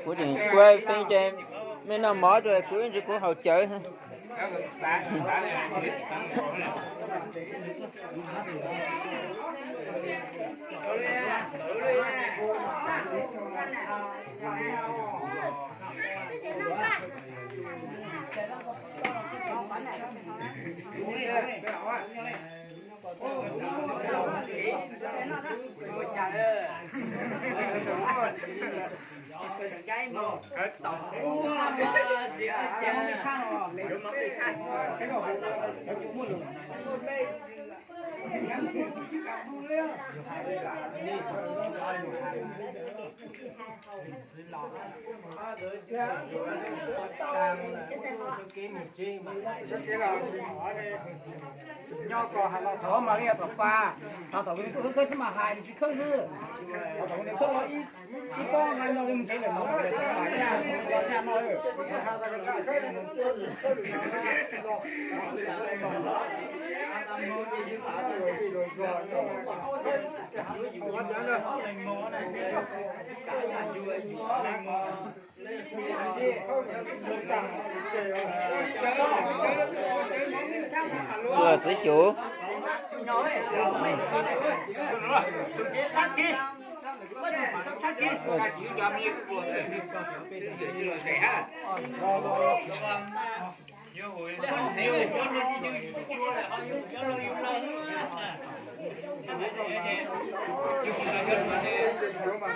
Kuv tseem kuaj feeb ces mej noj mov rau kuv ib ntsis kuv haus cawv. Nyob ko hais los thov mas li yog tom pas, thaum tus niag tuaj khawb khawb xwb mas hais nws tsis khawb xwb. Thaum tus niag khawb los ib pob nqa no li mus tsev lawm no, los nyaj no. Ua txiv xyuv.